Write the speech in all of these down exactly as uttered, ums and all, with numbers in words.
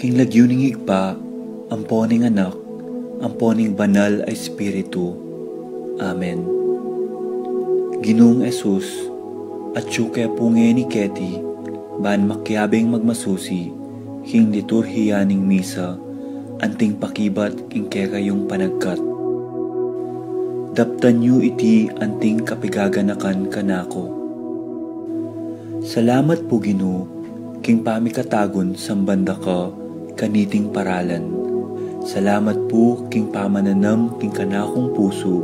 King lagyu ning Ibpa, ampo ning Anak, ampo ning Banal a Espiritu. Amen. Ginung Jesus, atyu ke pu ngeni keti, ban makiabing magmasusi king liturhiya ning misa, anting pakibat king kekayung panagkat. Daptan yu iti anting kapigaganakan kanaku. Salamat pu, Ginu, king pamikatagun samban da ka kaniting paralan. Salamat pu king pamananam king kanakung pusu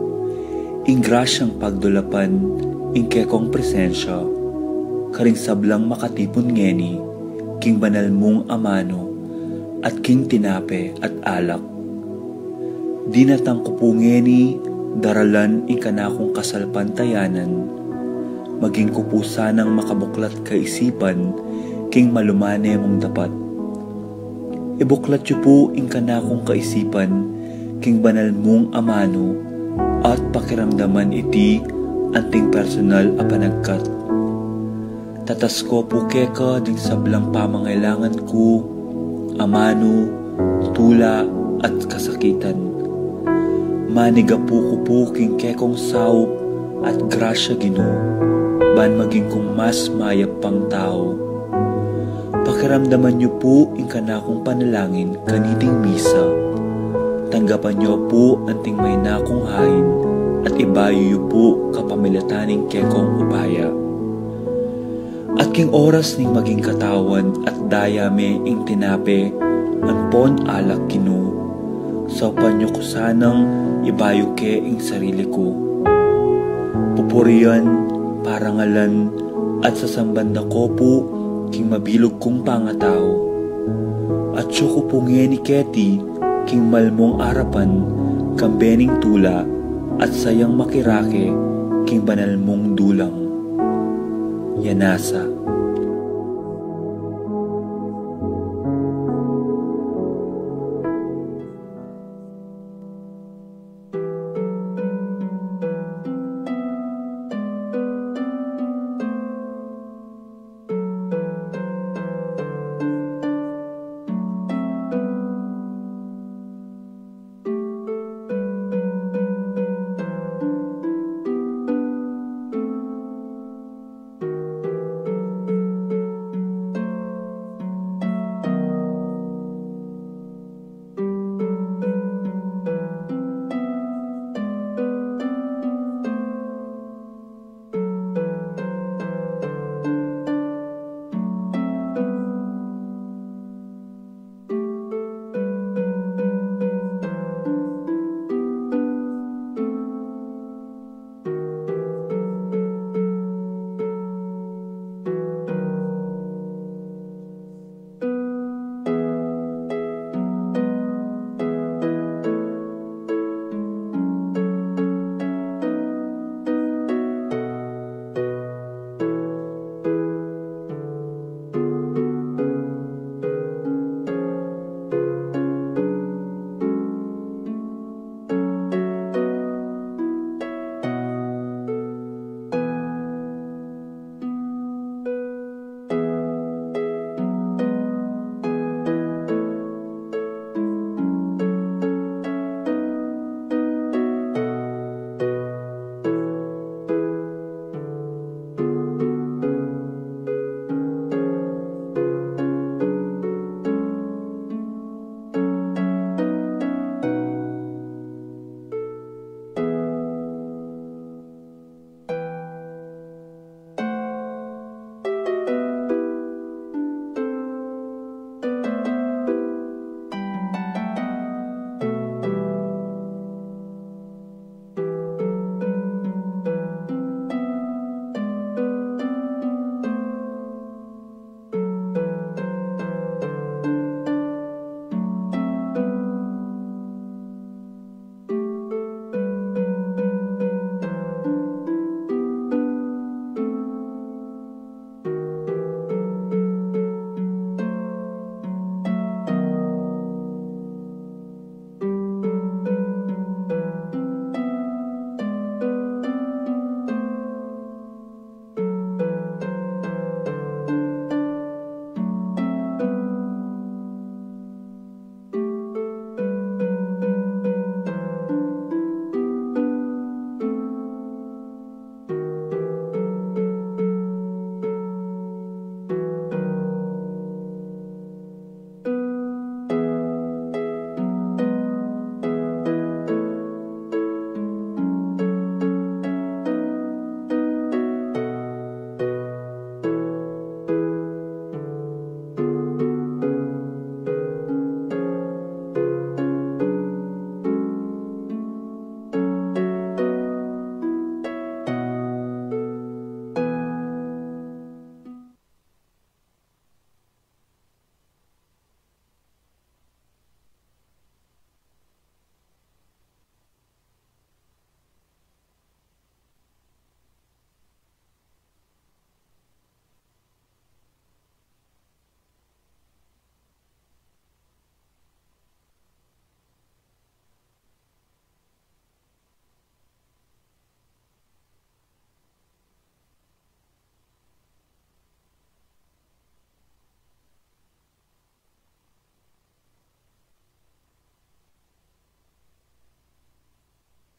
ing grasyang pagdulapan ing kekong presensya karing sablang makatipun ngeni king banal mung amanu at king tinape at alak. Dinatang ku pu ngeni daralan ing kanakung kasalpantayanan, maging ku pu sanang makabuklat kaisipan king malumane mung dapat. Ibuklat yu pu ing kanakung kaisipan king banal mung amanu at pakiramdaman iti anting personal a panagkat. Tatas ku pu keka ding sablang pamangailangan ku, amanu, tula, at kasakitan. Manigapu ku pu king kekong saup at grasya, Ginu, ban maging kung mas mayap pang tau. Pakiramdaman yu pu ing kanakung panalangin kaniting misa. Tanggapan yu pu anting mayna kung hain at ibayu yu pu kapamilatan ning kekong upaya. At king oras ning maging katawan at daya me ing tinape ampon alak, Ginu, saupan yu ku sanang ibayu ke ing sarili ku. Pupurian, parangalan, at sasamban da ku pu king mabilug kung pangatau. Atyu ku pu ngeni keti king malmung arapan kambe ning tula at sayang makirake king banal mung dulang. Yanasa.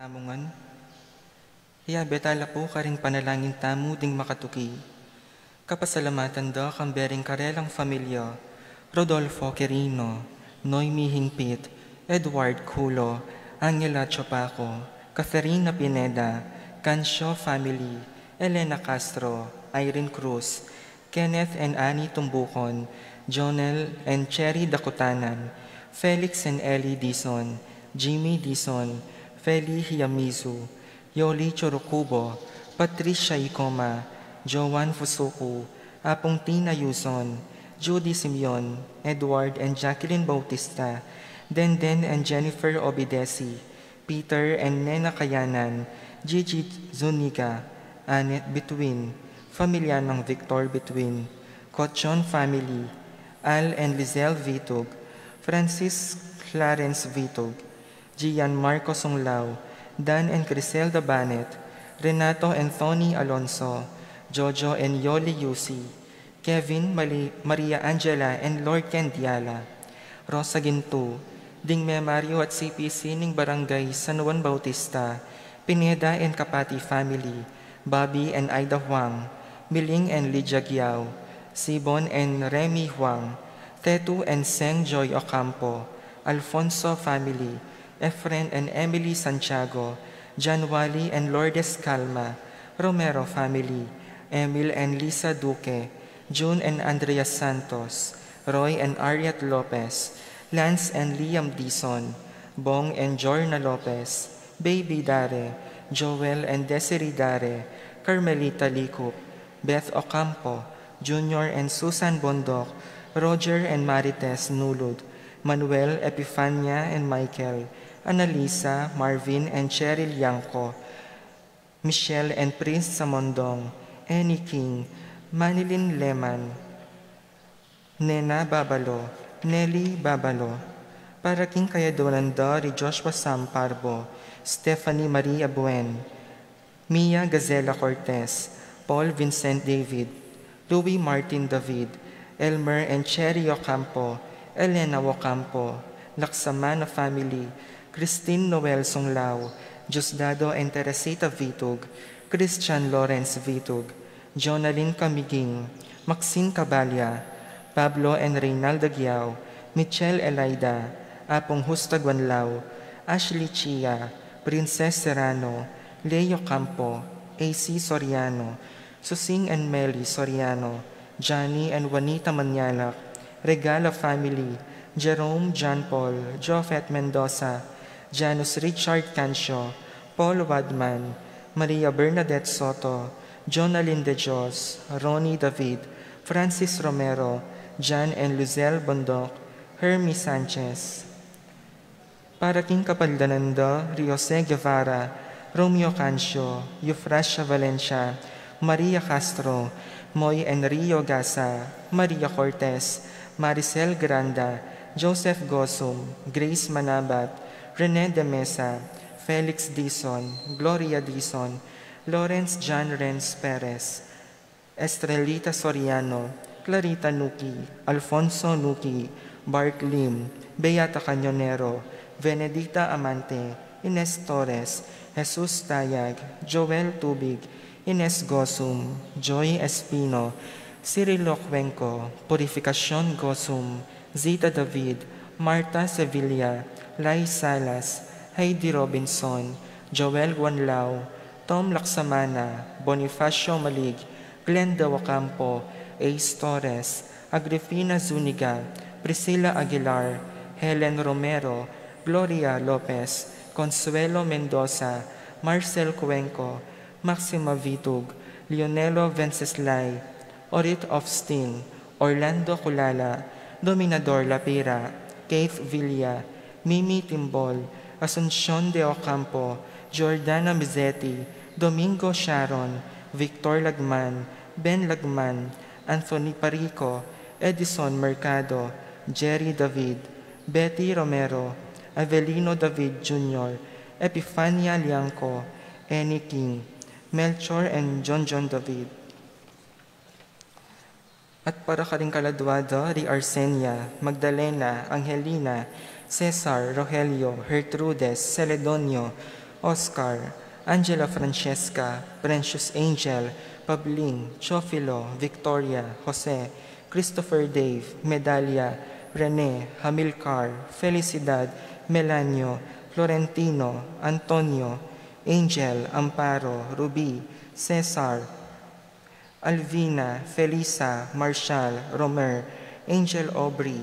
Tamu ngan, iya betala pu karing panalangin tamu ding makatuki. Kapasalamatan da kang bering karelang familia, Rodolfo Quirino, Noemi Hingpit, Edward Culo, Angela Chopaco, Catherina Pineda, Cancio family, Elena Castro, Irene Cruz, Kenneth and Annie Tumbucon, Jonel and Cherry Dakutanan, Felix and Ellie Dizon, Jimmy Dizon, Feli Hiamizu, Yoli Churukubo, Patricia Icoma, Joan Fusuku, Apung Tina Yuson, Judy Simeon, Edward and Jacqueline Bautista, Denden and Jennifer Obidesi, Peter and Nena Kayanan, Gigi Zuniga, Annette Bituin, familia nang Victor Bituin, Cochon family, Al and Lizelle Vitug, Francis Clarence Vitug, Gian Marco Sunglao, Dan and Criselda Banet, Renato and Tony Alonso, Jojo and Yoli Yusi, Kevin, Mali-, Maria Angela, and Lord Ken Diala. Rosa Gintu, ding memaryu at C P C ning Barangay San Juan Bautista, Pineda and Kapati family, Bobby and Ida Huang, Miling and Lydia Giao, Sibon and Remy Huang, Tetu and Seng Joy Ocampo, Alfonso family, Efren and Emily Santiago, Jan Wally and Lourdes Calma, Romero family, Emil and Lisa Duque, June and Andrea Santos, Roy and Ariat Lopez, Lance and Liam Dizon, Bong and Jorna Lopez, Baby Dare, Joel and Desiree Dare, Carmelita Licup, Beth Ocampo, Junior and Susan Bondoc, Roger and Marites Nulud, Manuel, Epifania and Michael, Annalisa, Marvin and Cheryl Yangco, Michelle and Prince Samondong, Annie King, Manilyn Leman, Nena Babalo, Nelly Babalo, para king kayadwanan da ri Joshua Sam Parbo, Stephanie Maria Buen, Mia Gazela Cortez, Paul Vincent David, Louis Martin David, Elmer and Cherry Ocampo, Elena Ocampo, Laksamana family, Christine Noel Sunglao, Diosdado and Teresita Vitug, Christian Lawrence Vitug, Jonalyn Camiging, Maxine Cabalia, Pablo and Reynalda Giao, Michelle Elida, Apung Justa Guanlao, Ashley Chia, Princess Serrano, Leo Campo, A C Soriano, Susing and Meli Soriano, Johnny and Juanita Manialak, Regala family, Jerome, John Paul, Jophet Mendoza, Janus Richard Cancio, Paul Wadman, Maria Bernadette Soto, Jonalyn De Dios, Ronnie David, Francis Romero, Jan and Luzelle Bondoc, Hermie Sanchez. Para king kapaldanan da ri Jose Guevara, Romeo Cancio, Eufrasia Valencia, Maria Castro, Moy Enrio Gasa, Maria Cortez, Maricel Granda, Joseph Gosum, Grace Manabat, Rene de Mesa, Felix Dizon, Gloria Dizon, Lawrence John Renz Perez, Estrelita Soriano, Clarita Nuki, Alfonso Nuki, Bart Lim, Beata Cañonero, Benedicta Amante, Ines Torres, Jesus Tayag, Joel Tubig, Ines Gosum, Joy Espino, Cirilo Cuenco, Purificacion Gosum, Zita David, Martha Sevilla, Lai Salas, Heidi Robinson, Joel Guanlao, Tom Laksamana, Bonifacio Malig, Glenda Ocampo, Ace Torres, Agripina Zuniga, Priscilla Aguilar, Helen Romero, Gloria Lopez, Consuelo Mendoza, Marcel Cuenco, Maxima Vitug, Leonelo Venceslay, Orit Ofstin, Orlando Culala, Dominador Lapira, Keith Villa, Mimi Timbol, Asuncion de Ocampo, Jordana Mizeti, Domingo Sharon, Victor Lagman, Ben Lagman, Anthony Parico, Edison Mercado, Jerry David, Betty Romero, Avelino David Junior, Epifania Liangco, Annie King, Melchor and John John David. At para karing kaladwa da ri Arsenia, Magdalena, Angelina, Cesar, Rogelio, Gertrudes, Celedonio, Oscar, Angela Francesca, Precious Angel, Pabling, Chofilo, Victoria, Jose, Christopher Dave, Medalia, Rene, Hamilcar, Felicidad, Melanio, Florentino, Antonio, Angel, Amparo, Ruby, Cesar, Alvina, Felisa, Marshall, Romer, Angel, Aubrey,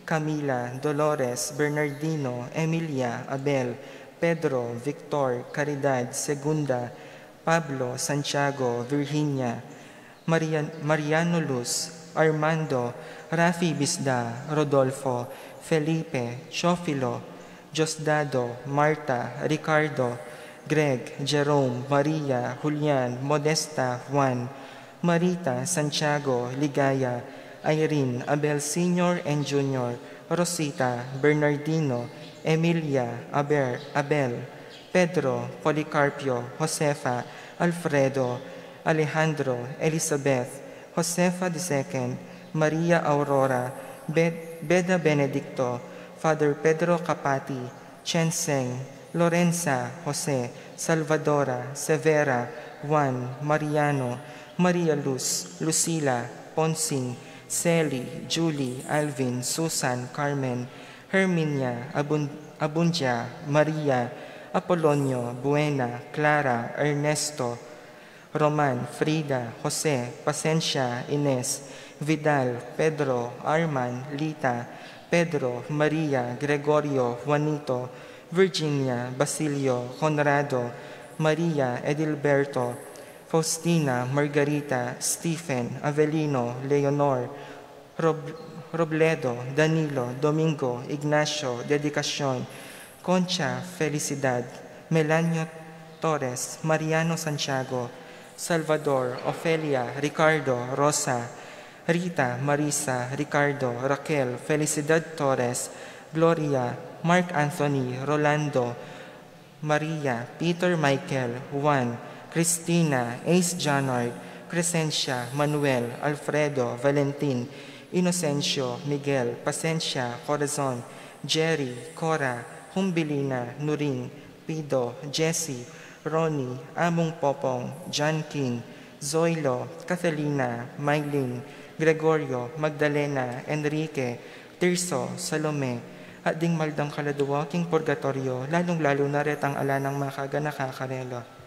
Camila, Dolores, Bernardino, Emilia, Abel, Pedro, Victor, Caridad, Segunda, Pablo, Santiago, Virginia, Marian-, Mariano, Luz, Armando, Rafi, Bisda, Rodolfo, Felipe, Chofilo, Diosdado, Marta, Ricardo, Greg, Jerome, Maria, Julian, Modesta, Juan, Marita, Santiago, Ligaya, Irene, Abel Senior and Junior, Rosita, Bernardino, Emilia, Aber, Abel, Pedro, Policarpio, Josefa, Alfredo, Alejandro, Elizabeth, Josefa the second, Maria Aurora, Be-, Beda Benedicto, Father Pedro Capati, Chenseng, Lorenza, Jose, Salvadora, Severa, Juan, Mariano, Maria Luz, Lucila, Ponsing, Sally, Julie, Alvin, Susan, Carmen, Herminia, Abun-, Abundia, Maria, Apolonio, Buena, Clara, Ernesto, Roman, Frida, Jose, Pasencia, Ines, Vidal, Pedro, Arman, Lita, Pedro, Maria, Gregorio, Juanito, Virginia, Basilio, Conrado, Maria, Edilberto, Faustina, Margarita, Stephen, Avelino, Leonor, Rob-, Robledo, Danilo, Domingo, Ignacio, Dedicacion, Concha, Felicidad, Melanio, Torres, Mariano, Santiago, Salvador, Ofelia, Ricardo, Rosa, Rita, Marisa, Ricardo, Raquel, Felicidad, Torres, Gloria, Mark Anthony, Rolando, Maria, Peter, Michael, Juan, Cristina, Ace, Jonard, Crescencia, Manuel, Alfredo, Valentin, Inocencio, Miguel, Pasencia, Corazon, Jerry, Cora, Humbilina, Nuring, Pido, Jesse, Ronnie, Among Popong, John King, Zoilo, Catalina, Mylene, Gregorio, Magdalena, Enrique, Tirso, Salome, at ding maldang kaladua king purgatoryo, lalung-lalu na retang ala nang makaganaka karela.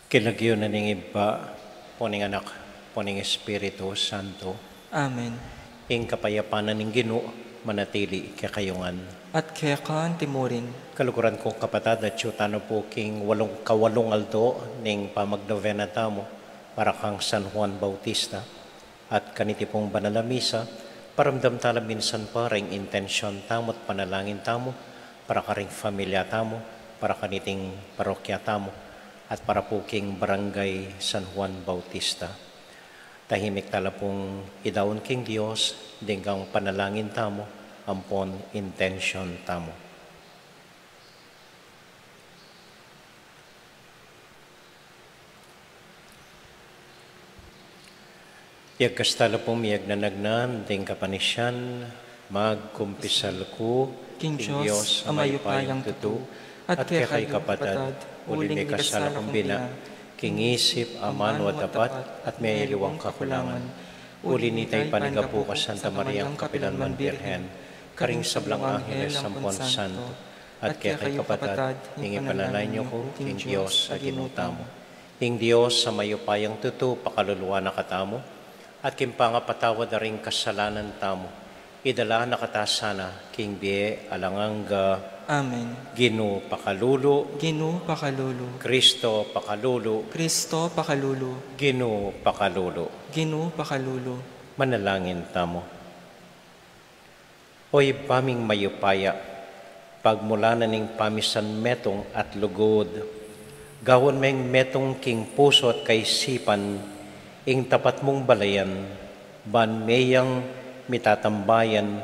King lagyu na ning Ibpa, ampo ning Anak, ampo ning Espiritu Santo. Amen. Ing kapayapan na ning Ginu manatili kekayu ngan. At keka antimurin. Kaluguran kung kapatad, atyu tana pu king walung, kawalung aldo ning pamagnovena tamu para kang San Juan Bautista. At kaniti pung banal a misa, paramdam tala minsan pa ring intensyon tamu at panalangin tamu para karing familia tamu, para kaniting parokya tamu, at para pu king Barangay San Juan Bautista. Tahimik tala pung idaun king Dios ding kang panalangin tamu ampon intensyon tamu. Yagkas tala pung miyagnanagnan ding kapanisian, magkumpisal ku king Dios a mayupayang tutu, at kekayu kapatad, uling mikasala kung bina, king isip, amanu at dapat, at meyaliwang kakulangan. Uli nita, ipanyawad ku kang Santa Mariang kapilanman Birhen, karing sablang anghel ampon santo, at kekayu kapatad, ing ipanalangin yu ku king Dios a Ginu tamu. Ing Dios a mayupayang tutu pakaluluan na katamu, at king pangapatawad da ring kasalanan tamu, idala na kata sana king bie alang angga. Amen. Ginu pakalulu. Ginu pakalulu. Kristo pakalulu. Kristo pakalulu. Ginu pakalulu. Ginu pakalulu. Manalangin tamu. O Ibpa ming mayupaya, pagmulan na ning pamisan metung at lugud, gawan meng metung king pusu at kaisipan ing tapat mung balayan, ban meyang mitatambayan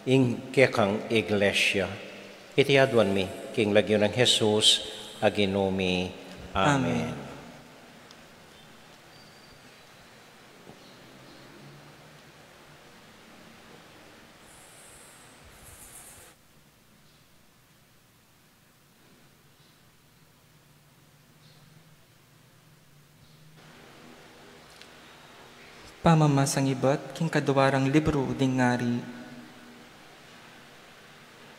ing kekang Iglesia. Iti aduan mi king lagyu nang Jesus a Ginu mi. Amen. Amen. Pamamasang ibat king kaduarang libru ding Ari.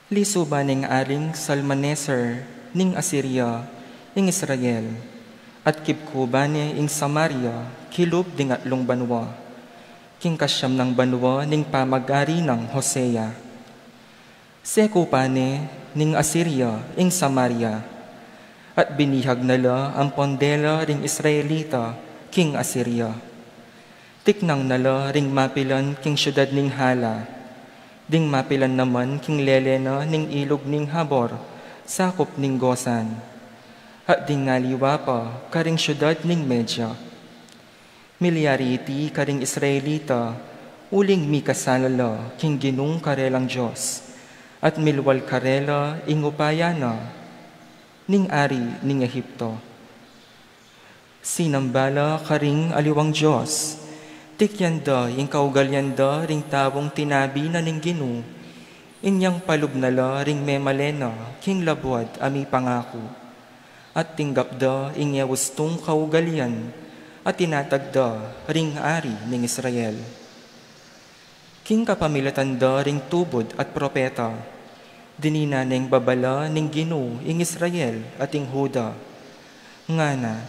Lisuban ning Aring Salmaneser ning Asiria ing Israel, at kibkuban ne ing Samaria kilub ding atlung banua, king kasiam nang banua ning pamag-ari nang Hosea. Sekupan ne ning Asiria ing Samaria, at binihag na la ampon dela ring Israelita king Asiria. Tiknang na la ring mapilan king siudad ning Hala, ding mapilan naman king lele na ning ilug ning Habor, sakup ning Gosan, at ding aliwa pa karing siudad ning Media. Milyari iti karing Israelita, uling mikasala la king Ginung karelang Dios, at milwal karela ing upaya na ning ari ning Egipto. Sinamba la karing aliwang dios, tikyan da ing kaugalian da ring taung tinabi na ning Ginu, inyang palub na la ring memalen na king labuad a mipangaku. At tinggap da ing e ustung kaugalian a tinatag da ring ari ning Israel. King kapamilatan da ring tubud at propeta, dinina neng babala ning Ginu ing Israel at ing Juda. Ngana,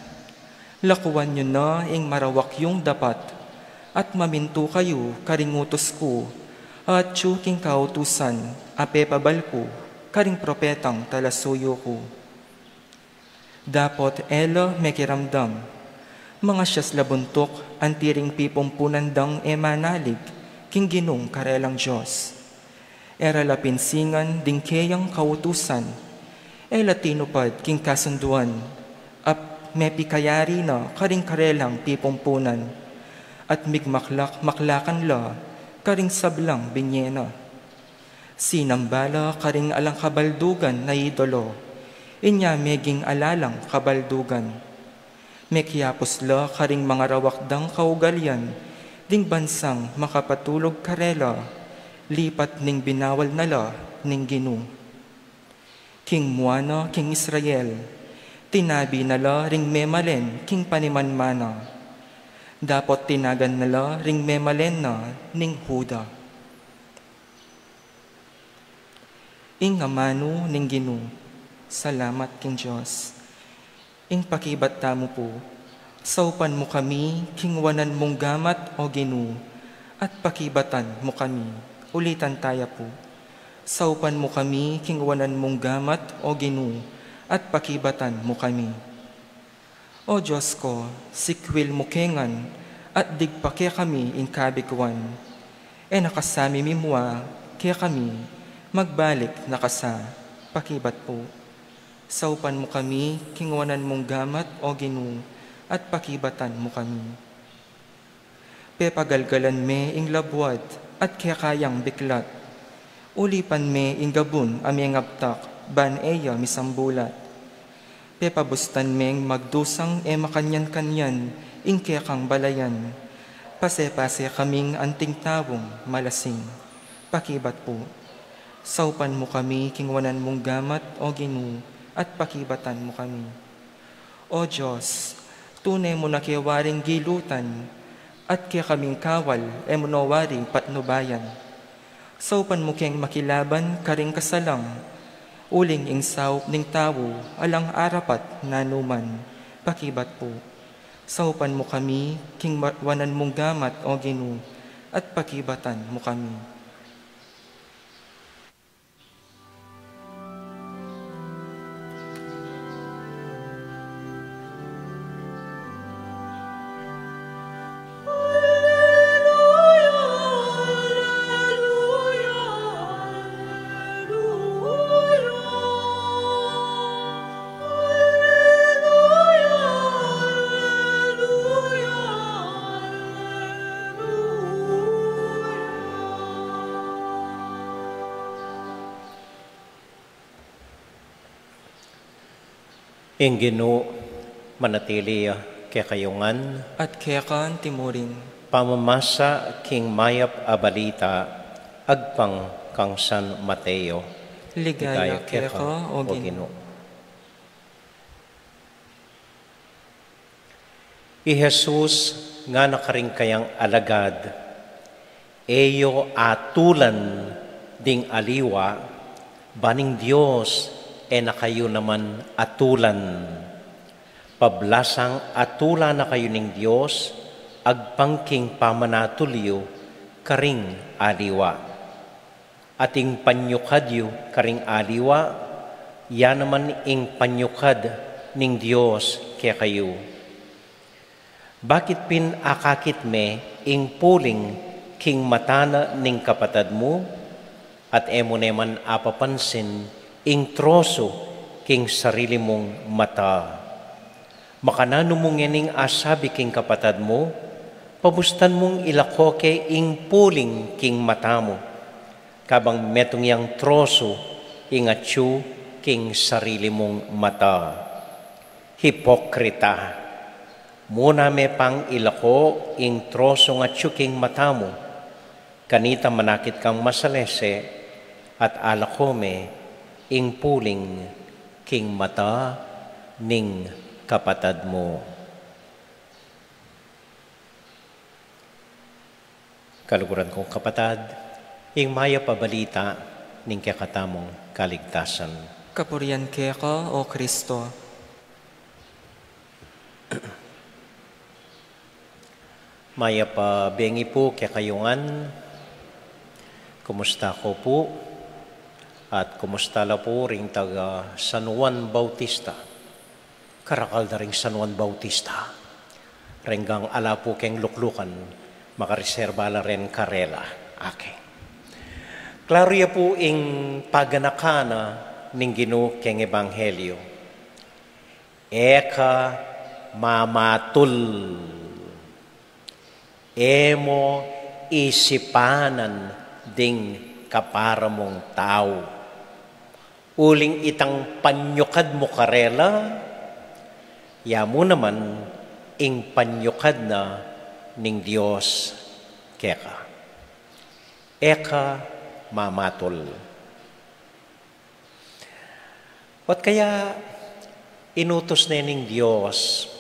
lakuan yu na ing marawak yung dapat, at mamintu kayu karing utus ku, at atyu king kautusan a pepabal ku karing propetang talasuyu ku. Dapot e la mekiramdam, mangasias la buntuk anti ring pipumpunan dang e manalig king Ginung karelang Dios. E ra la pinsingan ding keyang kautusan, e la tinupad king kasunduan a mepikayari na karing karelang pipumpunan, at migmaklak-maklakan la karing sablang binye na. Sinamba la karing alang kabaldugan a idolo, inya meging ala lang kabaldugan. Mekiapus la karing mangarawak dang kaugalian ding bansang makapatulug karela, lipat ning binawal na la ning Ginu. King mua na king Israel, tinabi na la ring memalen king panimanmana. Dapot tinagan na la ring memalen na ning Juda. Ing amanu ning Ginu. Salamat king Dios. Ing pakibat tamu pu. Saupan mu kami king wanan mung gamat, o Ginu, at pakibatan mu kami. Ulitan taya pu. Saupan mu kami king wanan mung gamat, o Ginu, at pakibatan mu kami. O Dios ko, sikwil mu kengan, at digpa kekami ing kabiguan. E na ka sa mimimua kekami, magbalik na ka sa. Pakibat pu. Saupan mu kami king wanan mung gamat, o Ginu, at pakibatan mu kami. Pepagalgalan me ing labuad at keka yang biklat. Ulipan me ing gabun a mengabtak ban e ya misambulat. Pepabustan meng magdusang e makanyan-kanyan ing kekang balayan. Pase-pase kaming anting taung malasing. Pakibat pu. Saupan mu kami king wanan mung gamat, o Ginu, at pakibatan mu kami. O Dios, tune mu na ke waring gilutan, at kekaming kawal e mu no waring patnubayan. Saupan mu keng makilaban karing kasalang, uling ing saup ning tau alang arapat nanuman. Pakibat pu. Saupan mu kami king wa-, wanan mung gamat, o Ginu, at pakibatan mu kami. Ing Ginu manatili ya kekayu ngan. At keka anti mu rin. Pamamasa king mayap a balita agpang kang San Mateo. Ligaya keka, o Ginu. I Jesus ngana karing kayang alagad, "E yu atulan ding aliwa, ban ing Dios e na kayu naman atulan. Pablasang atulan na kayu ning Dios, agpang king pamanatul yu karing aliwa. At ing panyukad yu karing aliwa, ya naman ing panyukad ning Dios kekayu. Bakit pin akakit me ing puling king mata na ning kapatad mu, at e mu ne man apapansin ing trosu king sarili mung mata? Makananu mu ngening asabi king kapatad mu, 'Pabustan mung ilako ke ing puling king mata mu,' kabang metung yang trosu ing atyu king sarili mung mata? Hipokrita! Muna me pang ilako ing trosung atyu king mata mu, kanita manakit kang masalese at alako me ing puling king mata ning kapatad mu." Kaluguran kung kapatad, ing mayap a balita ning kekatamung kaligtasan. Kapurian keka, o Kristo. Mayap a bengi pu kekayu ngan. Kumusta ko pu? At kumusta la pu ring taga San Juan Bautista? Karakal da ring San Juan Bautista. Renggang ala pu keng luklukan, makareserba la ren karela. Okay. Klaru ya pu ing paganakan na ning Ginu keng ebanghelyo. E ka mamatul. E mo isipanan ding kapara mung tau. Uling itang panyukad mu karela, ya mu naman ing panyukad na ning Dios keka. E ka mamatul. Ot kaya inutus ne ning Dios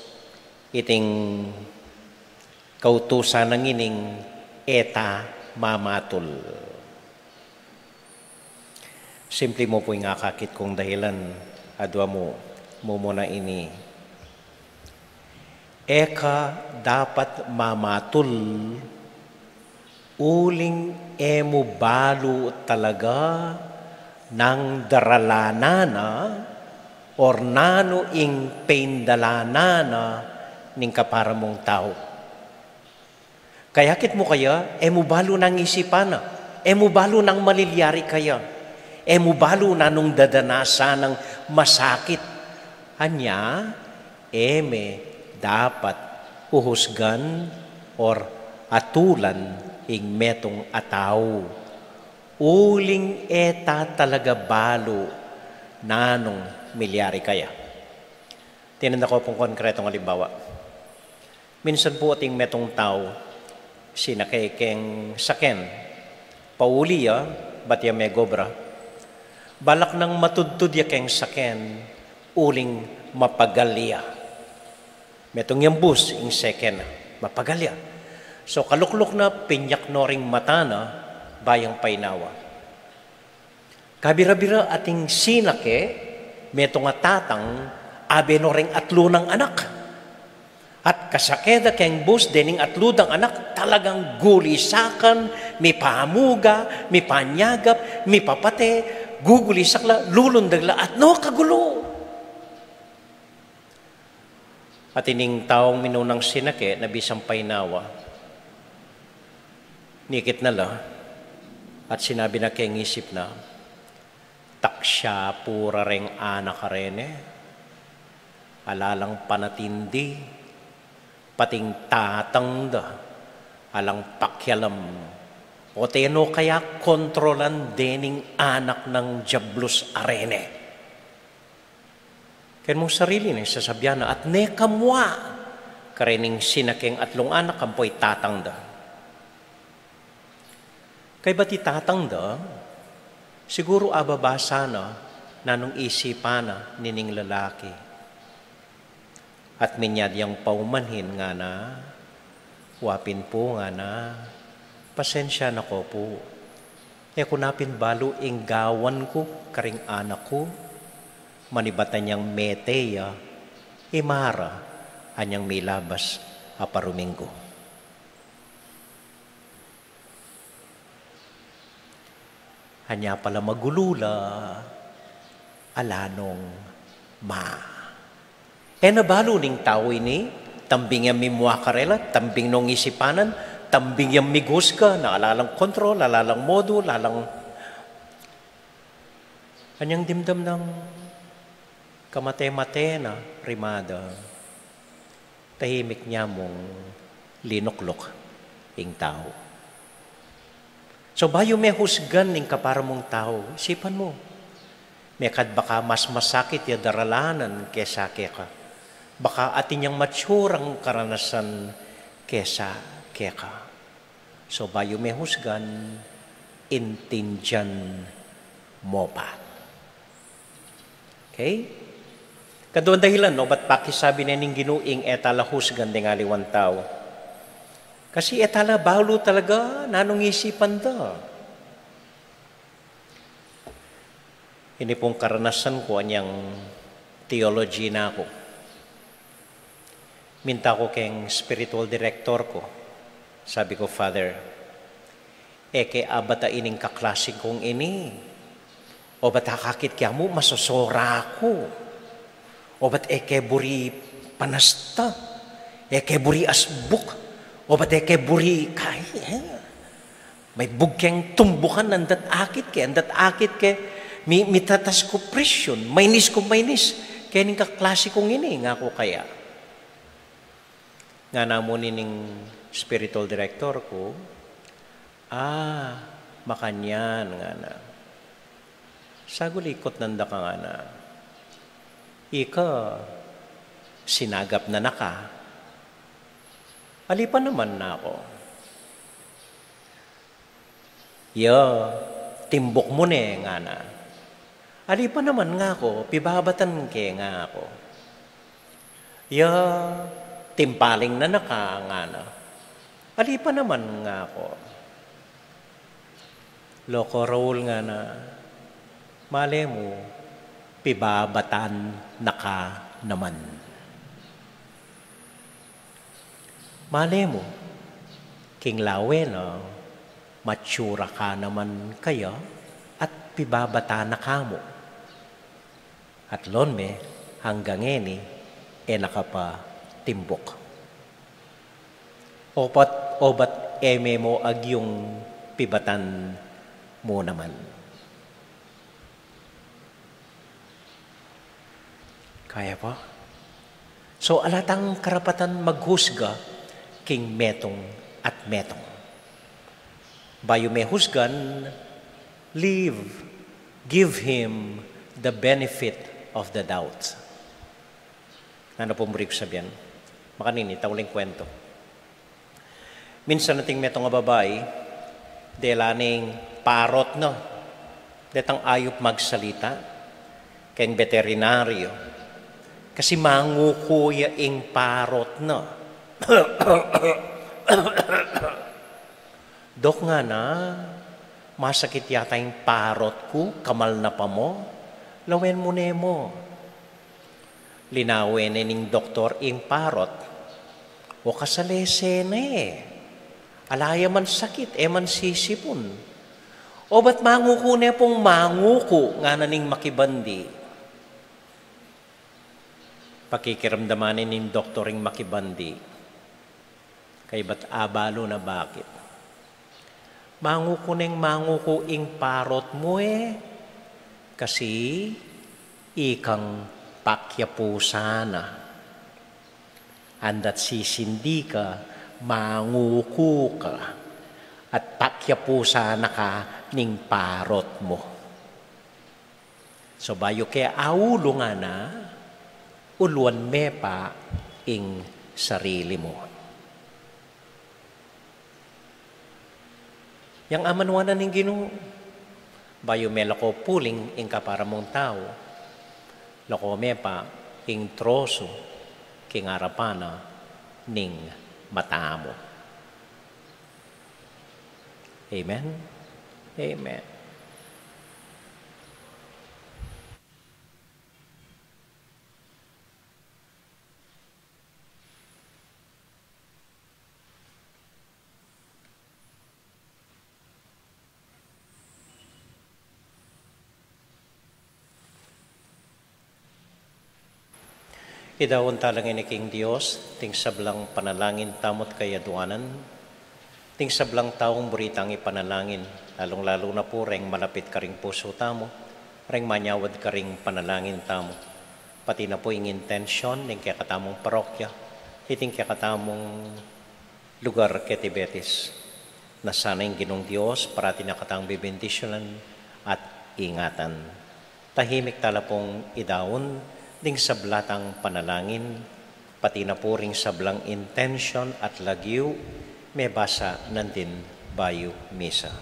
iting kautusan na ngening e ta mamatul. Simple mu pu ing akakit kung dahilan, adua mu, mumuna ini. E ka dapat mamatul uling e mu balu talaga nang daralanan na or nanu ing paindalanan na ning kapara mung tau. Kayakit mu kaya, e mu balu nang isipan na, e mu balu nang malilyari kaya, e mu balu nanung dadanasan nang masakit. Anya, e me dapat uhusgan or atulan ing metung a tau uling e ta talaga balu nanung milyari kaya. Tinan da ku pung konkretong alimbawa. Minsan pu ating metung tau, sinake keng saken, pauli ya, bat ya megobra. Balak nang matudtud ya keng saken, uling mapagal ya. Metung yang bus, ing seken, mapagal ya. So kalukluk na, pinyak no ring mata na, bayang painawa. Kabira-bira ating sinake, metung a tatang, abe no reng atlu nang anak. At kasake da keng bus dening atlu dang anak, talagang gulisakan, mipamuga, mipanyagap, mipapate, gugulisak la, lulundag la, at no kagulu. At ining taung minunang sinake na bisang painawa, nikit na la, at sinabi na keng isip na, "Taksya pura reng anak a rene, ala lang panatindi, pating tatang da, alang pakialam, o teno kaya kontrolan dening anak nang diablus a rene." Ken mung sarili ne, sasabian na, at ne kamua karening sinakeng atlung anak ampo i tatang da. Kaybat i tatang da, siguru ababasa na nanung isipan na nining lalaki. At minyad yang paumanhin ngana, "Wa pin pu," ngana, "pasensya na ko pu. E ku na pin balu ing gawan ku karing anak ku, manibat anyang mete ya, imara anyang milabas a paruminggu." Anya pala magulu la, ala nong ma. E na balu ning tau ini, tambing yang mimua karela, tambing nong isipanan, tambing yang migus ka, na ala lang kontrol, ala lang modu, ala lang anyang dimdam nang kamate-mate na rimada. Tahimik nya mung linukluk ing tau. So, bayu me husgan ing kapara mung tau, isipan mu. Mekad baka mas masakit ya daralanan kesa keka. Baka atin yang matsurang karanasan kesa keka. So, bayu me husgan, intindian mo pa. Okay? Kaduang dahilan, no, bat pakisabi ne ning Ginu ing e tala husgan deng aliwang tau. Kasi e tala balu talaga nanung isipan da. Ini pung karanasan ku anyang theology na ku. Minta ku keng spiritual director ku, sabi ku, "Father, e ke abata ining kaklase kung ini. Obat akakit ke amu masosora ku. Obat e ke buri panasta. E ke buri asbuk. Obat e ke buri kai, eh." May bugkeng tumbukan, andat akit ke, andat akit ke, mi, mitatas ku presyon, mainis ku mainis. Keni ning kaklase kung ini, ngaku kaya. Ngana mu nining spiritual director ku, "Ah, makanyan," ngana. "Saguli ikutnan da ka," ngana. "Ika, sinagap na na ka." "Ali pa naman," ngaku. "Ya, timbuk mu ne," ngana. "Ali pa naman," ngaku, "pibabatan ke," ngaku. "Ya, timpaling na na ka," ngana. "Ali pa naman," ngaku. "Loko Raul," ngana, "male mu, pibabatan na ka naman." Male mu, king lawe na, matsura ka naman kaya at pibabata na ka mu. At lon me, anggang ngeni, e na ka pa timbuk. Obat, obat e me mu agyung pibatan mu naman. Kaya pa? So, ala tang karapatan maghusga king metung at metung. Bayu me husgan, leave, give him the benefit of the doubt. Nanu pung buri kung sabian? Makanini, tauling kwento. Minsan ating metung a babai, dela ning parot na, detang ayup magsalita, keng veterinaryo, kasi manguku ya ing parot na. Dok, ngana, masakit yata ing parot ku, kamal na pa mu, lawen mu ne mu. Linawen ne ning doktor ing parot. O kasalese ne. Ala ya man sakit, e man sisipun. Obat manguku ne pung manguku, ngana ning makibandi. Pakikiramdaman ne ning doktor ing makibandi. Kaybat abalu na bakit. Manguku neng manguku ing parot mu e, kasi ikang pakyapusan na. Andat sisindi ka, manguku ka, at pakyapusan na ka ning parot mu. So bayu ke aulungan na, uluan me pa ing sarili mu. Yang amanuan na ning Ginu, bayu me lako puling ing kapara mung tau, lako me pa ing trosu king arapan na ning mata mu. Amen. Amen. Idaun tala ngeni king Dios ding sablang panalangin tamu't kayaduanan, ding sablang taung buri tang ipanalangin, lalung-lalu na pu reng malapit karing pusu tamu, reng manyawad karing panalangin tamu, pati na pu ing intensyon ning kekatamung parokya, iting kekatamung lugar keti Betis. Na sana ing Ginung Dios parati na katang bibendisyonan at ingatan. Tahimik tala pung idaun ding sabla tang panalangin, pati na pu ring sablang intensyon at lagyu, mebasa nandin bayu misa.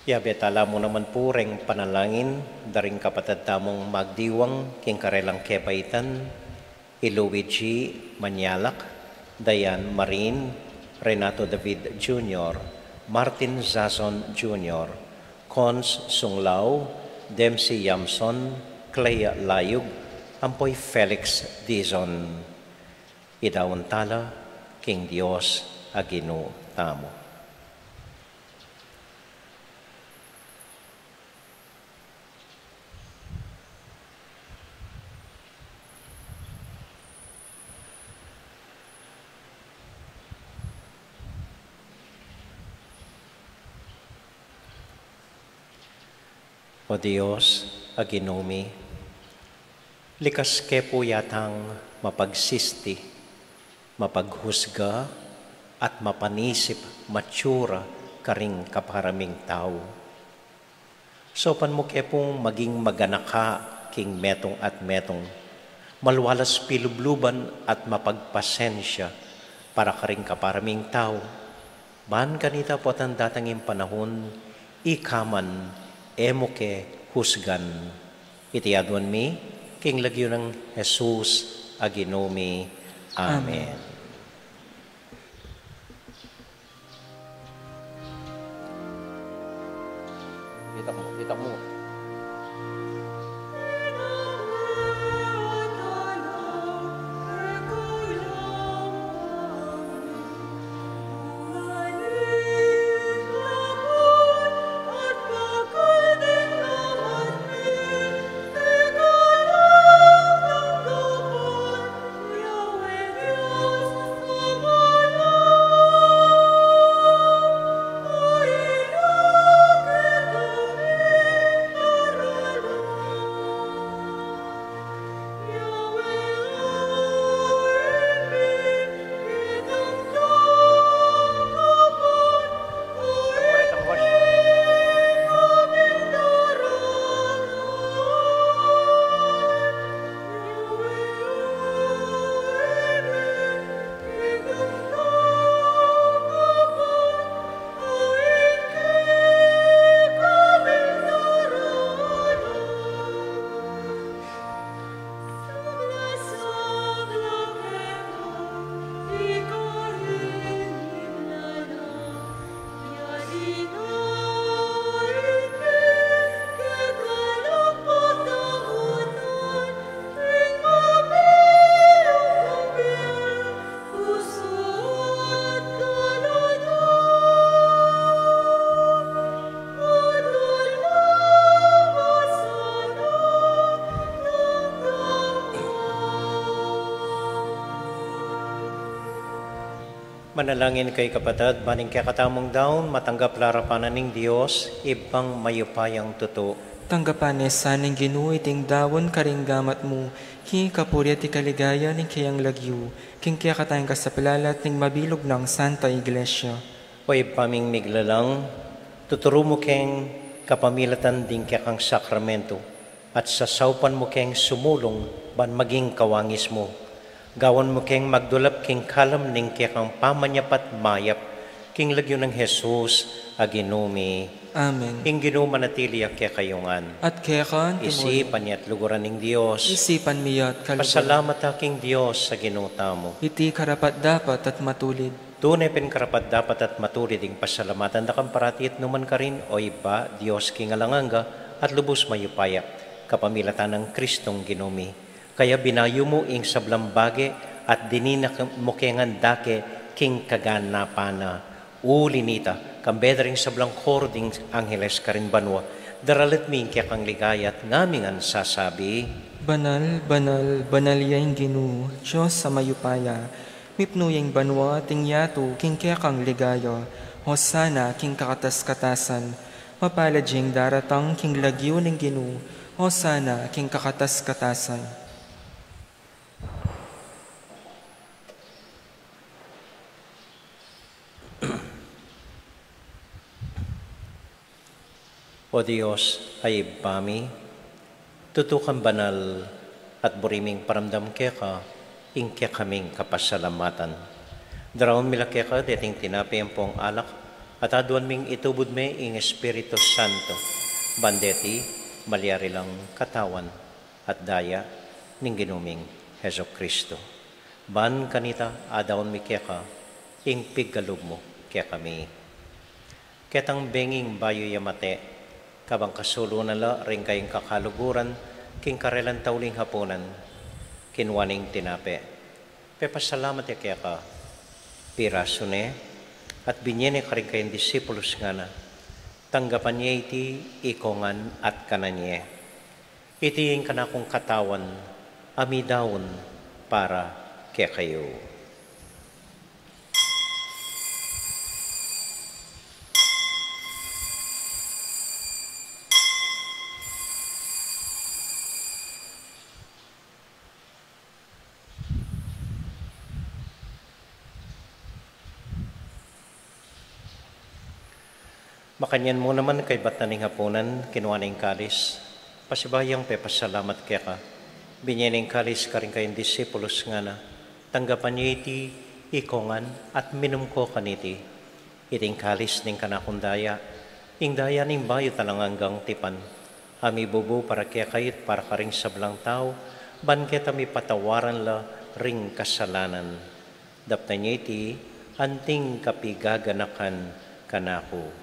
Yabe tala mu naman pu reng panalangin da ring kapatad tamung magdiwang king karelang kebaitan, i Luigi Manyalak, Diane Marin, Renato David Junior, Martin Zazon Junior, Cons Sunglao, Dempsey Yamson, Clea Layug, ampo i Felix Dizon. Idaun tala king Dios a Ginu tamu. O Dios a Ginu mi, likas ke pu yatang mapagsisti, mapaghusga, at mapanisip matsura karing kapara ming tau. Saupan mu ke pung maging maganaka king metung at metung, malualas pilubluban at mapagpasensya para karing kapara ming tau. Ban kanita potang datang ing panahun, ika man e mu ke husgan. Iti aduan mi king lagyu nang Jesus a Ginu mi. Amen. Amen. Manalangin kayu, kapatad, ban ing kekatamung daun matanggap la arapan na ning Dios, Ibpang mayupayang tutu. Tanggapan na sa ning Ginu iting daun karing gamat mu, king kapurian at ikaligaya ning kayang lagyu, king kekatang kasaplalan at ning mabilug nang Santa Iglesia. O Ibpa ming miglalang, tuturu mu keng kapamilatan ding kekang sakramento, at sasaupan mu keng sumulung ban maging kawangis mu. Gawan mu keng magdulap king kalam ning kekang pamanyapat mayap, king lagyu nang Jesus a Ginu mi. Amen. Ing Ginu manatili ya kekayu ngan. At keka mu rin. Isipan ya at luguran ning Dios. Isipan mi ya at kaluguran. Pasalamat ta king Dios a Ginu tamu. Iti karapat-dapat at matulid. Tune pin karapat-dapat at matulid ing pasalamatan da kang parati at nukarin man, O Ibpa, Dios king alang angga at lubus mayupaya, kapamilatan nang Kristong Ginu mi. Kaya binayu mu ing sablang bage at dininan mu keng andake king kaganapan na. Uli nita, kambe da ring sablang koro ding angheles karin banua, daralit mi ing kekang ligaya at ngaming sasabi: Banal, banal, banal ya ing Ginu, Dios a mayupaya. Mipnu ya ing banua at ing yatu king kekang ligaya. Hosana king kakatas-katasan. Mapalad ya ing daratang king lagyu ning Ginu. Hosana king kakatas-katasan. O Dios a Ibpa mi, tutu kang banal at buri ming paramdam keka ing kekaming kapasalamatan. Daraun mi la keka deting tinape ampong alak, at aduan ming itubud me ing Espiritu Santo, ban deti malyari lang katawan at daya ning Ginu ming Jesucristo. Ban kanita adaun mi keka ing pigkalub mu kekami. Ketang benging bayu ya mate, kabang kasulu na la ring kayang kakaluguran king karelang tauling hapunan, kinua ne ing tinape, pepasalamat ya keka, pirasu ne, at binye ne karing kayang disipulus, ngana: Tanggapan ye iti ikongan at kanan ye. Iti ing kanakung katawan a midaun para kekayu. Makanyan mu naman kaybat na ning hapunan, kinua ne ing kalis, pasibayu yang pepasalamat keka, binye ne ing kalis karing kayang disipulus, ngana: Tanggapan ye iti ikongan at minum ko kaniti. Iti ing kalis ning kanakung daya, ing daya ning bayu at alang anggang tipan, a mibubu para kekayu at para karing sablang tau, ban keta mipatawaran la ring kasalanan. Daptan ye iti anting kapigaganakan kanaku.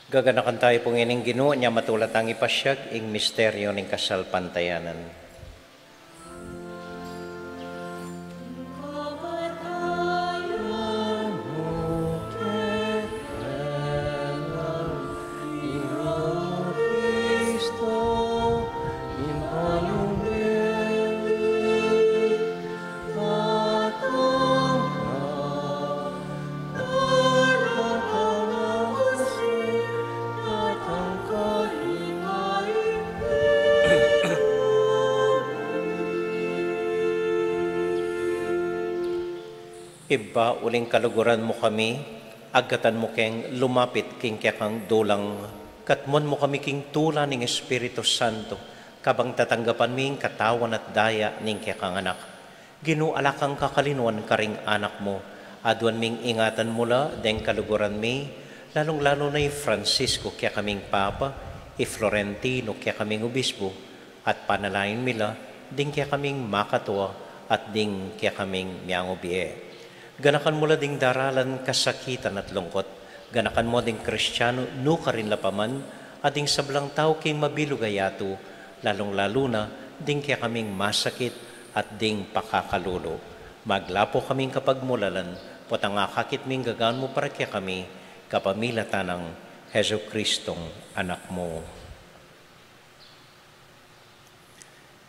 Gaganakan tayu pu ngening Ginu, nya matula tang ipasyag ing misteryu ning kasalpantayanan. Ibpa, uling kaluguran mu kami, agkatan mu keng lumapit king kekang dulang, katmuan mu kami king tula ning Espiritu Santo, kabang tatanggapan mi ing katawan at daya ning kekang Anak. Ginu, ala kang kakalinuan karing anak mu. Aduan ming ingatan mu la deng kaluguran mi, lalung-lalu na i Francisco, kekaming Papa, i Florentino, kekaming Obispo, at panalangin mi la ding kekaming makatua at ding kekaming miangubie. Ganakan mu la ding daralan kasakitan at lungkut. Ganakan mu ding Kristianu nukarin la pa man, at ding sablang tau king mabilug a yatu, lalung-lalu na ding kekaming masakit at ding pakakalulu. Maglapo kaming kapagmulalan, potang akakit ming gagan mu para kekami, kapamilatan nang Jesucristong Anak mu.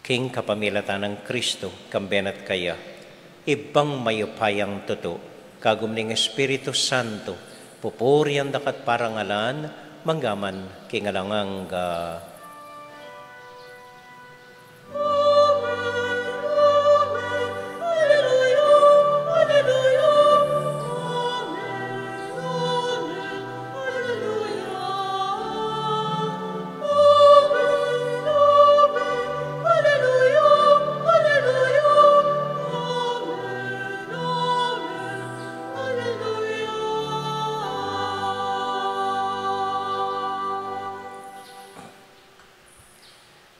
King kapamilatan nang Kristo, kambe na at kaya, Ibpang mayupayang tutu, kagum ning Espiritu Santo, pupurian da ka at parangalan, manggaman king alang angga.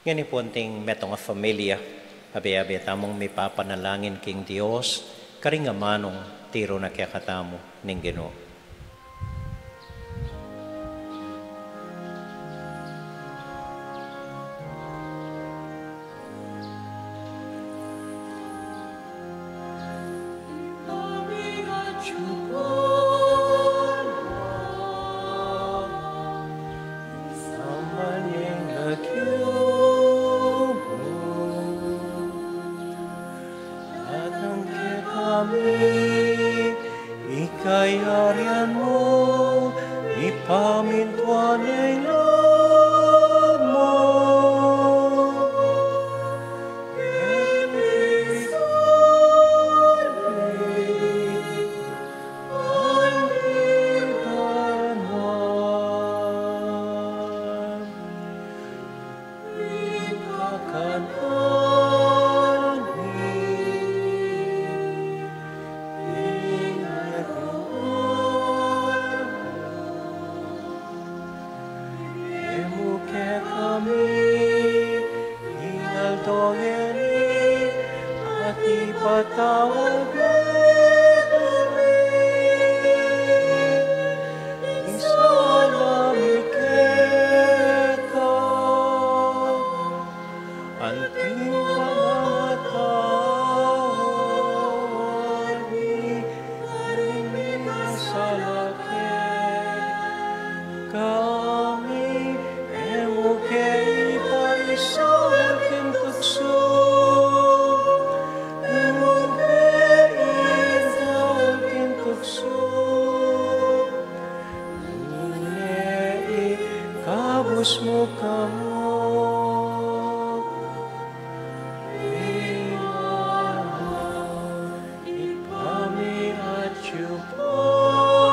Ngeni pu anting metung a familia, abe-abe tamung mipapanalangin king Dios, karing amanung tiru na kekatamu ning Ginu. Datang kekami ing kayarian mu, ipamintuan ing lub mu. Keti sulip anti banua. Emu kekami ing aldo ngeni, at ipatawad mu kekami ing sala mi keka, anti ing pamamatawad mi karing mikasala kekami. E mu ke ipaisaul king tuksu, e mu ke ipaisaul king tuksu, nune ikabus mu kami ing Ibpa mi atyu ka banua.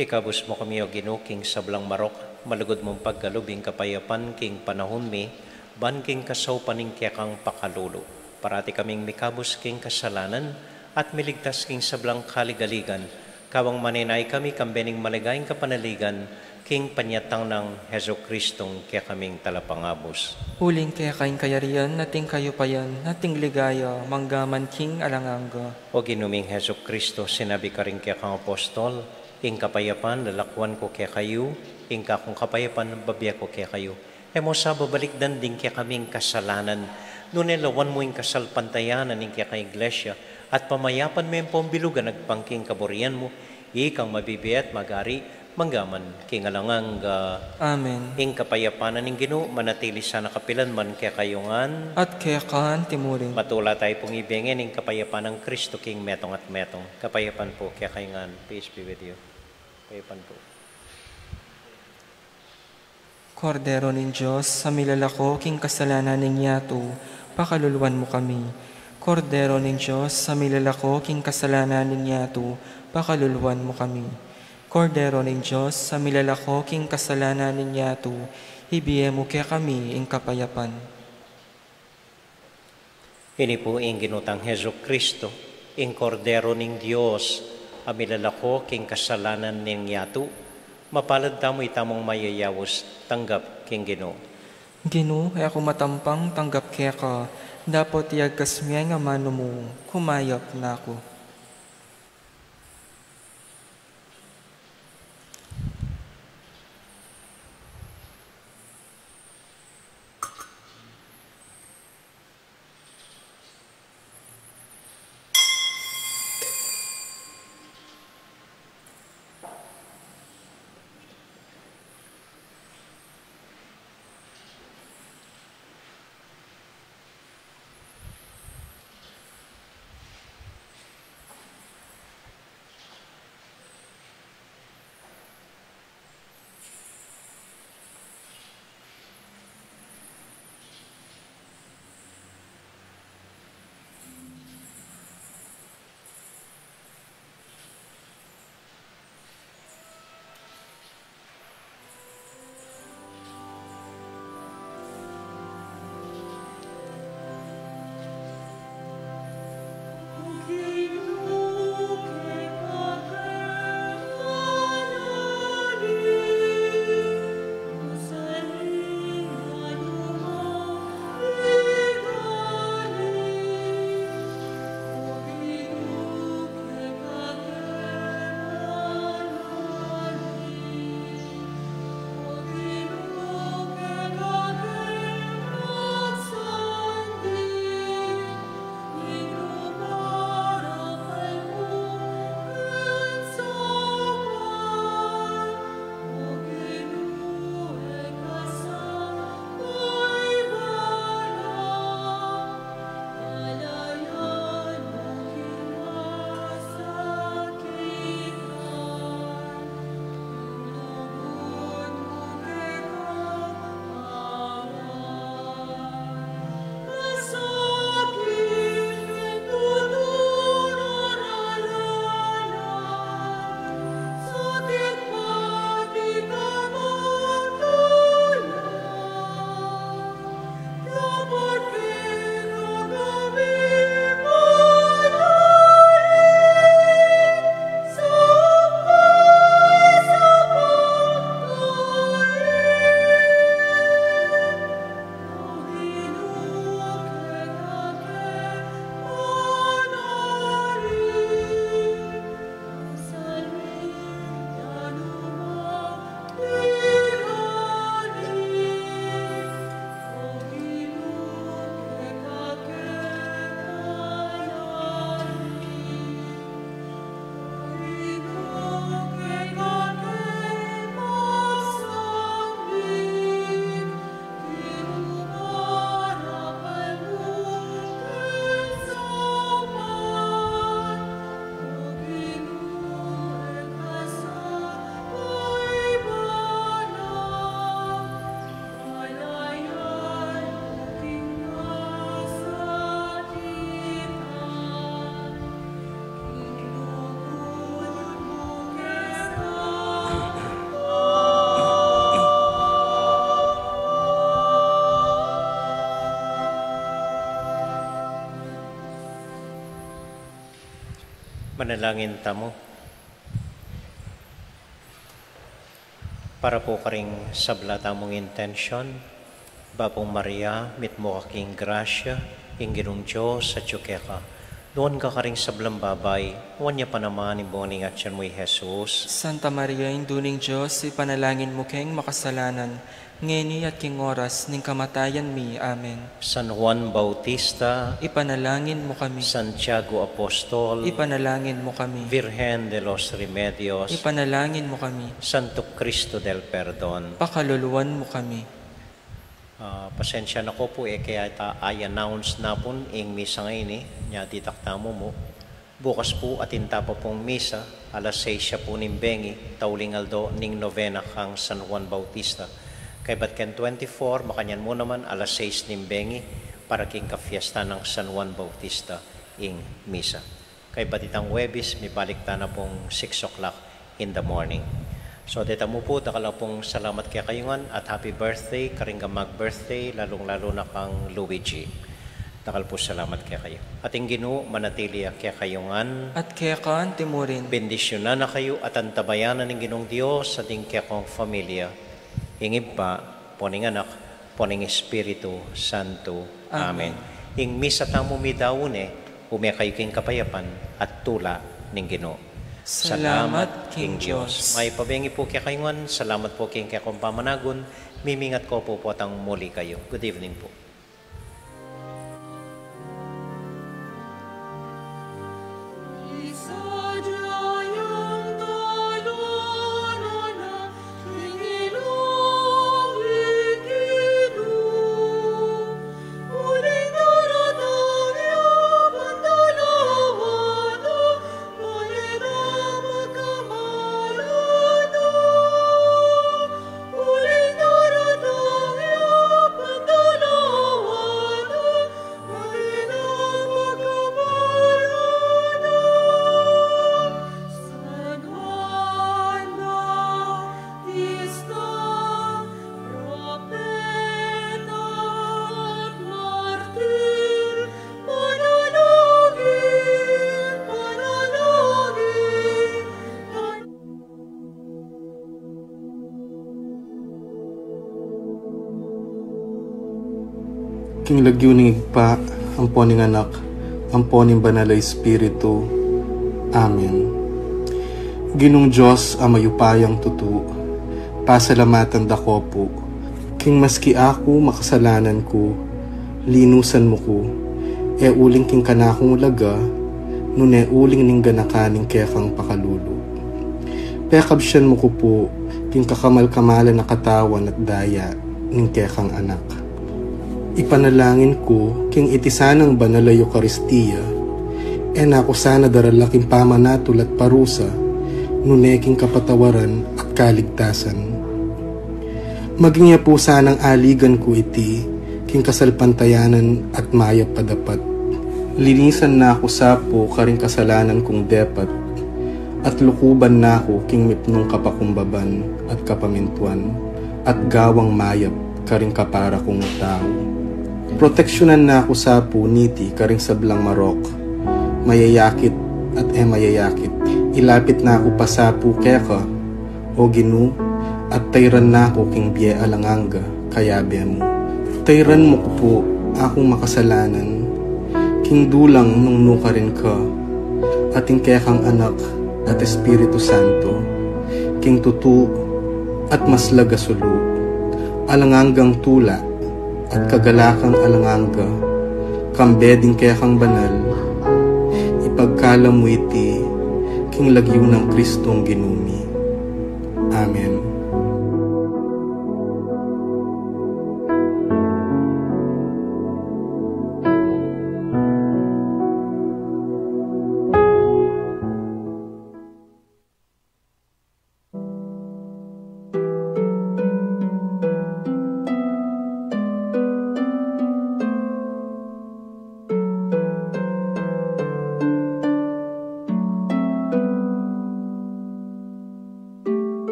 Ikabus mu kami, O Ginu, king sablang marok, malugud mung pagkalub ing kapayapan king panaun mi, ban king kasaupan ning kekang pakalulu, parati kaming mikabus king kasalanan, at miligtas king sablang kaligaligan, kabang manenaya kami kambe ning maligayang kapanaligan, king panyatang nang Jesucristong kekaming Talapangabus. Uling keka ing kayarian, at ing kayupayan, at ing ligaya, manggaman king alang angga. O Ginu ming Jesucristo, sinabi karing kekang apostol, ing kapayapan lalakwan ku kekayu, ing kakung kapayapan babie ku kekayu. E mu sa babalikdan ding kekaming kasalanan, nune lawan mu ing kasalpantayanan ning kekang Iglesia, at pamayapan me ampong bilugan agpang king kaburian mu, ikang mabibie at magari, manggaman king alang angga. Amen. Ing kapayapan na ning Ginu, manatili sana kapilan man kekayu ngan. At keka antimurin. Matula tayu pung ibie ngeni ing kapayapan nang Kristo king metung at metung. Kapayapan pu kekayu ngan. Peace be with you. Kapayapan pu. Kordero ning Dios, a milalako king kasalanan ning yatu, pakaluluan mu kami. Kordero ning Dios, a milalako king kasalanan ning yatu, pakaluluan mu kami. Kordero ning Dios, a milalako king kasalanan ning yatu, ibie mu kekami ing kapayapan. Ini pu ing Ginu tang Jesucristo, ing Kordero ning Dios, a milalako king kasalanan ning yatu. Mapalad tamu itamung mayayaus tanggap king Ginu. Ginu, e ku matampang tanggap keka, dapot iyagkas mu ya ing amanu mu, kumayap na ku. Manalangin tamu. Para pu karing sabla tamung intensyon, Bapu Maria, mitmu ka king grasya, ing Ginung Dios atyu keka. Nuan ka karing sablang babai, nuan ya pa naman ing bunga ning atyan mu, i Jesus. Santa Maria, Indu ning Dios, ipanalangin mu keng makasalanan, ngeni at king oras ning kamatayan mi. Amen. San Juan Bautista, ipanalangin mu kami. Santiago Apostol, ipanalangin mu kami. Virgen de los Remedios, ipanalangin mu kami. Santo Cristo del Perdon, pakaluluan mu kami. Ah, pasensya na ko pu, e ke yata i-announce na pun ing misa ngeni, nya ditak tamu mu. Bukas pu, atin ta pa pung misa, alas sais ya pu ning bengi, tauling aldo ning novena kang San Juan Bautista. Kaybat keng twenty-four, makanyan mu naman, alas sais ning bengi, para king kafiesta nang San Juan Bautista ing misa. Kaybat itang Huwebes, mibalik ta na pung six o'clock in the morning. So, deta mu pu, dakal a pung salamat kekayu ngan at happy birthday karing mag-birthday, lalung-lalu na kang Luigi. Dakal pu salamat kekayu. At ing Ginu manatili ya kekayu ngan. At keka anti mu rin. Bendisyunan na kayu at antabayanan ning Ginung Dios at ing kekong familia, ing Ibpa, ampo ning Anak, ampo ning Espiritu Santo. Amen. Amen. Ing misa tamu midaun ne, ume kayu king kapayapan at tula ning Ginu. Salamat king Dios. Mayap a bengi pu kekayu ngan, salamat pu king kekong pamanagun, mimingat ko pu potang muli kayu. Good evening pu. King lagyu ning Ibpa, ampo ning Anak, ampo ning Banal a Espiritu. Amen. Ginung Dios a mayupayang tutu, pasalamatan da ko pu, king maski aku makasalanan ku, linusan mu ku, e uling king kanakung ulaga, nune uling ning ganakan ning kekang pakalulu. Pekabsian mu ku pu, king kakamal-kamalan a katawan at daya ning kekang Anak. Ipanalangin ku, king iti sanang banal a Eukaristia, e na ku sana darala king pamanatul at parusa, nune king kapatawaran at kaligtasan. Maging ya pu sanang aligan ku iti, king kasalpantayanan at mayap a dapat. Linisan na ku sa pu karing kasalanan kung depat, at lukuban na ku king mipnung kapakumbaban at kapamintuan, at gawang mayap karing kapara kung tau. Proteksyunan na ku sa pu niti karing sablang marok, mayayakit at e mayayakit. Ilapit na ku pa sa pu keka, O Ginu, at tayran na ku king bie alang angga, kayabe mu. Tayran mu ku pu akung makasalanan, king dulang nung nukarin ka, at ing kekang Anak at Espiritu Santo, king tutu at maslag a sulu, alang anggang tula at kagalakang alang angga, kambe ding kekang banal, ipagkalam mu iti king lagyu nang Kristong Ginu mi. Amen.